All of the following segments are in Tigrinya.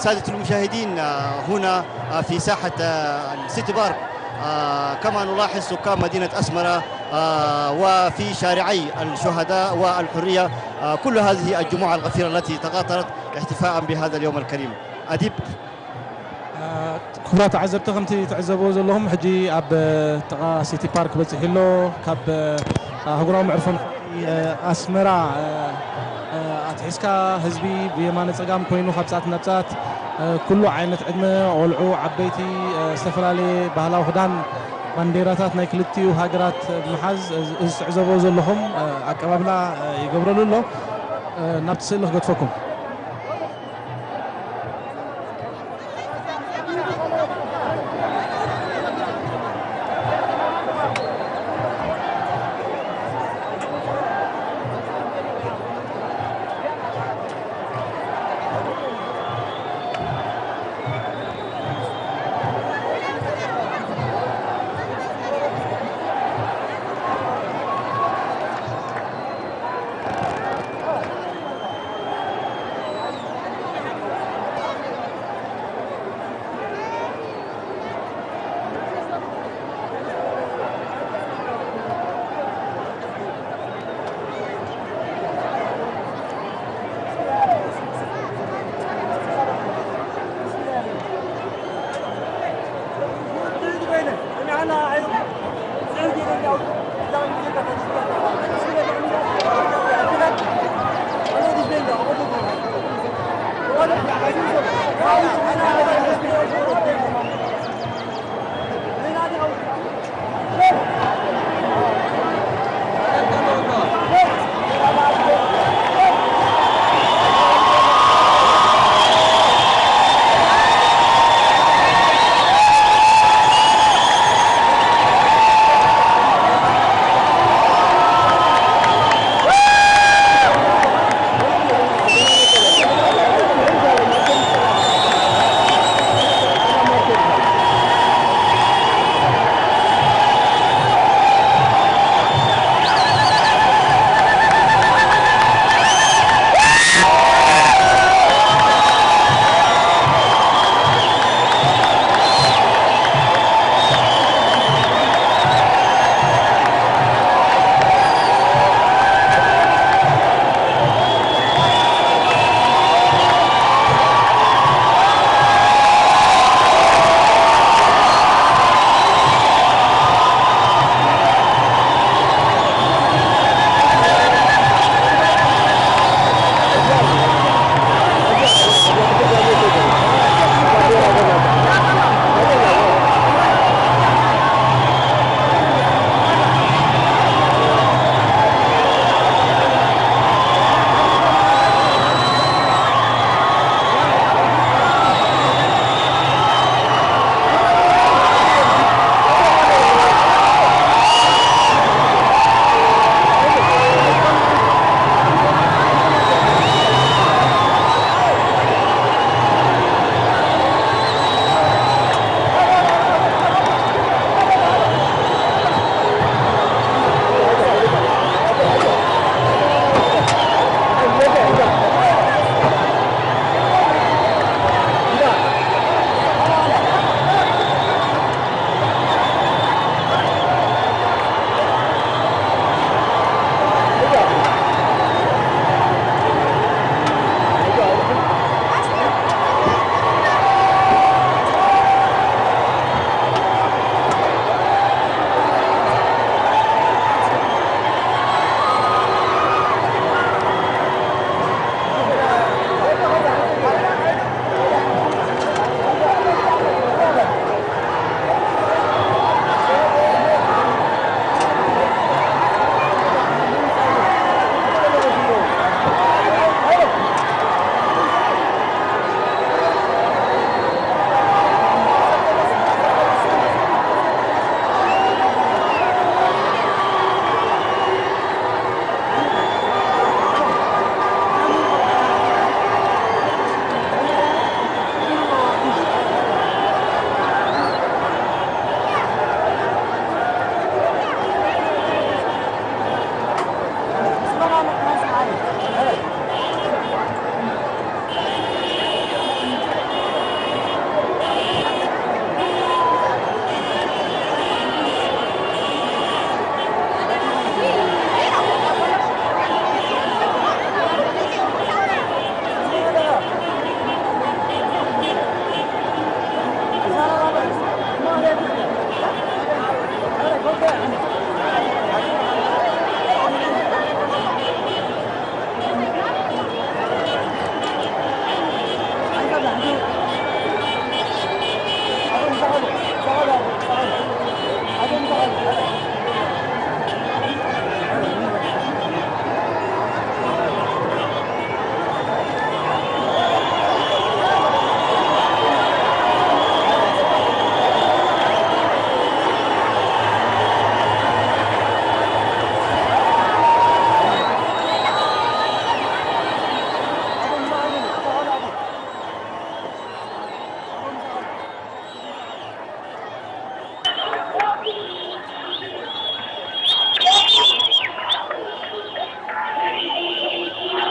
سادة المشاهدين، آه، هنا، آه، في ساحة، آه، السيتي بارك، آه، كما نلاحظ سكان مدينة أسمرة، آه، وفي شارعي الشهداء والحرية، آه، كل هذه الجموع الغفيرة التي تقاطرت احتفاء بهذا اليوم الكريم. أديب. ክቡራት ተዓዘብቲ፣ ከምቲ ትዕዘብዎ ዘለኹም፣ ሕጂ ኣብ ጥቓ ሲቲ ፓርክ በፂሑ ኣሎ። ካብ ኣህጉራዊ መዕርፎ ነፈርቲ ኣስመራ ኣትሒዝካ ህዝቢ ብየማነ ፀጋም ኮይኑ ካብ ፃት ናብ ፃት፣ ኩሉ ዓይነት ዕድመ፣ ቆልዑ፣ ዓበይቲ፣ ዝተፈላለየ ባህላዊ ክዳን፣ ባንዴራታት ናይ ክልቲኡ ሃገራት ብምሓዝ፣ እዚ ትዕዘብዎ ዘለኹም ኣቀባብላ ይገብረሉ ኣሎ። ናብቲ ስእሊ ክገድፈኩም።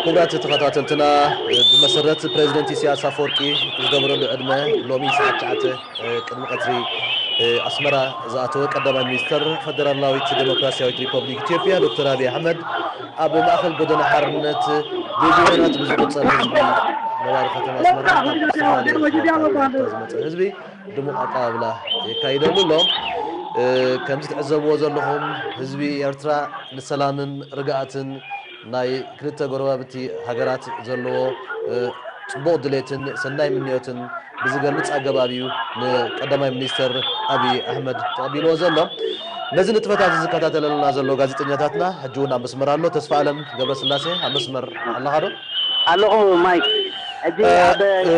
ክቡራት ተኸታተልትና፣ ብመሰረት ፕሬዚደንት ኢሳያስ ኣፈወርቂ ዝገበረሉ ዕድመ ሎሚ ሰዓት ትሽዓተ ቅድሚ ቀትሪ ኣስመራ ዝኣተወ ቀዳማይ ሚኒስተር ፈደራላዊት ዴሞክራሲያዊት ሪፐብሊክ ኢትዮጵያ ዶክተር ኣብይ ኣሕመድ ኣብ ማእኸል ጎደና ሓርነት ብሚልዮናት ብዝቑጸር ህዝቢ ነባሪ ከተማ ኣስመራ ካብ ዝተፈላለየ ከባቢታት ዝመጸ ህዝቢ ድሙቕ ኣቀባብላ የካይደሉ ኣሎ። እ፣ ከምዚ ትዕዘብዎ ዘለኹም ህዝቢ ኤርትራ ንሰላምን ርግኣትን ናይ ክልተ ጎረባብቲ ሃገራት ዘለዎ፣ እ፣ ጽቡቕ ድሌትን ሰናይ ምንዮትን ብዝገልጽ ኣገባብ እዩ ንቀዳማይ ሚኒስተር ኣብይ ኣሕመድ ተቐቢልዎ ዘሎ። ነዚ ንጥፈታት እዚ ዝከታተለልና ዘሎ ጋዜጠኛታትና ሕጂ እውን ኣብ መስመር ኣሎ። ተስፋ ኣለም ገብረስላሴ ኣብ መስመር ኣለኻ ዶ? ኣለኹ ማይክ። ሕጂ እ፣ ኣብ እ፣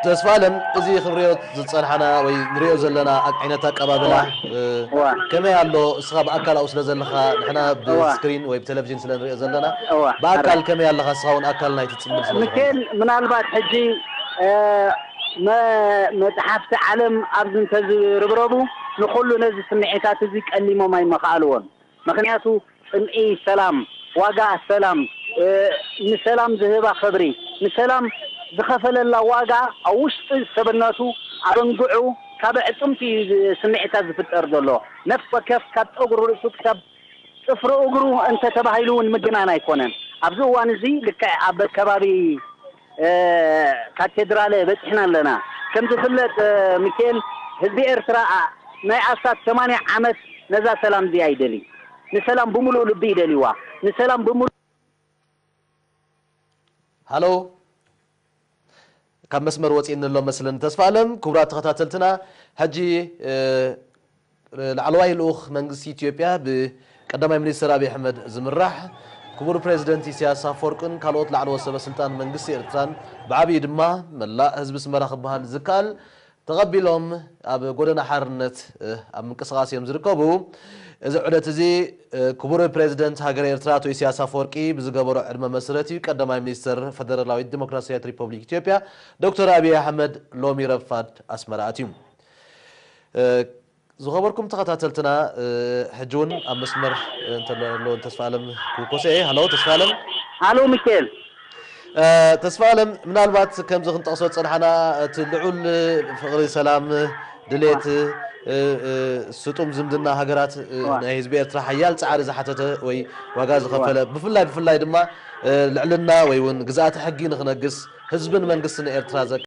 ተስፋ ኣለም፣ እዚ ክንሪኦ ዝጸንሓና ወይ ንሪኦ ዘለና ኣ-፣ ዓይነት ኣቀባብላ፣ እዋ። እ፣ እዋ። ከመይ ኣሎ? እስኻ ብኣካል ኣብኡ ስለ ዘለኻ፣ ንሕና እዋ። ብስክሪን ወይ ብቴሌቪዥን ስለ ንሪኦ ዘለና፣ እዋ። ብኣካል ኣረ። ከመይ ኣለኻ? እስኻ እውን ኣካል ናይቲ ጽምብል ስለ ዝኾንካ። ሚካኤል፣ ምናልባት ሕጂ፣ እ፣ መ-፣ መጽሓፍቲ ዓለም ኣብዚ እንተዝርብረቡ፣ ንኹሉ ነዚ ስምዒታት እዚ ቀሊሞም ኣይመኽኣልዎን። ምኽንያቱ ጽምኢ ሰላም፣ ዋጋ ሰላም፣ እ፣ ንሰላም ዝህባ ክብሪ፣ ንሰላም ዝኸፈለላ ዋጋ ኣብ ውሽጢ ሰብነቱ፣ ኣብ ኣንግዑ፣ ካብ ኣዕጽምቲ እዩ ዝ-፣ ስምዒታት ዝፍጠር ዘሎ። ነፍሲ ወከፍ ካብ ጸጉሪ ርእሱ ክሳብ ጽፍሪ እግሩ እንተ ተባሂሉ እውን ምግናን ኣይኮነን። ኣብዚ እዋን እዚ ልክዕ ኣብ ከባቢ እ፣ ካቴድራለ በጺሕና ኣለና። ከም ዝፍለጥ፣ እ፣ ሚካኤል፣ ህዝቢ ኤርትራ፣ ኣ፣ ናይ ኣስታት ሰማንያ ዓመት ነዛ ሰላም እዚኣ ይደሊ። ንሰላም ብምሉእ ልቢ ይደልዋ። ንሰላም ብምሉእ ሃሎ፣ ካብ መስመር ወጺእኒ ኣሎ መስለኒ ተስፋ ኣለም። ክቡራት ተኸታተልትና፣ ሕጂ፣ እ፣ ላዕለዋይ ልኡኽ መንግስቲ ኢትዮጵያ ብቀዳማይ ሚኒስትር ኣብይ ኣሕመድ ዝምራሕ ክቡር ፕሬዚደንት ኢሳያስ ኣፈወርቅን ካልኦት ላዕለዎት ሰበ ስልጣን መንግስቲ ኤርትራን ብዓብዪ ድማ መላእ ህዝቢ ኣስመራ ክበሃል ዝከኣል ተቐቢሎም ኣብ ጎደና ሓርነት፣ እ፣ ኣብ ምንቅስቓስ እዮም ዝርከቡ። እዚ ዑደት እዚ፣ እ፣ ክቡር ፕሬዚደንት ሃገረ ኤርትራ ኣቶ ኢሳያስ ኣፈወርቂ ብዝገበሮ ዕድመ መሰረት እዩ ቀዳማይ ሚኒስትር ፈደራላዊት ዲሞክራሲያዊት ሪፐብሊክ ኢትዮጵያ ዶክተር ኣብይ ኣሕመድ ሎሚ ረፋድ ኣስመራ ኣትዩ። እ፣ ዝኸበርኩም ተኸታተልትና፣ እ፣ ሕጂ እውን ኣብ መስመር እንተሎ ተስፋ ኣለም ክውኮሰ እየ። ሃሎ ተስፋ ኣለም። ሃሎ ሚካኤል። እ፣ ተስፋ ኣለም፣ ምናልባት ከምዚ ክንጠቕሶ ዝጸናሕና፣ እቲ ልዑል ፍቕሪ ሰላም፣ ድሌት፣ እ፣ እ፣ ስጡም ዝምድና ሃገራት፣ እ፣ ዋ። ናይ ህዝቢ ኤርትራ ሓያል ጻዕሪ ዝሓተተ ወይ ዋጋ ዝኸፈለ፣ ዋ። ብፍላይ፣ ብፍላይ ድማ፣ እ፣ ልዕልና ወይ እውን ግዝኣተ ሕጊ ንኽነግስ ህዝብን መንግስትን ኤርትራ ዘ-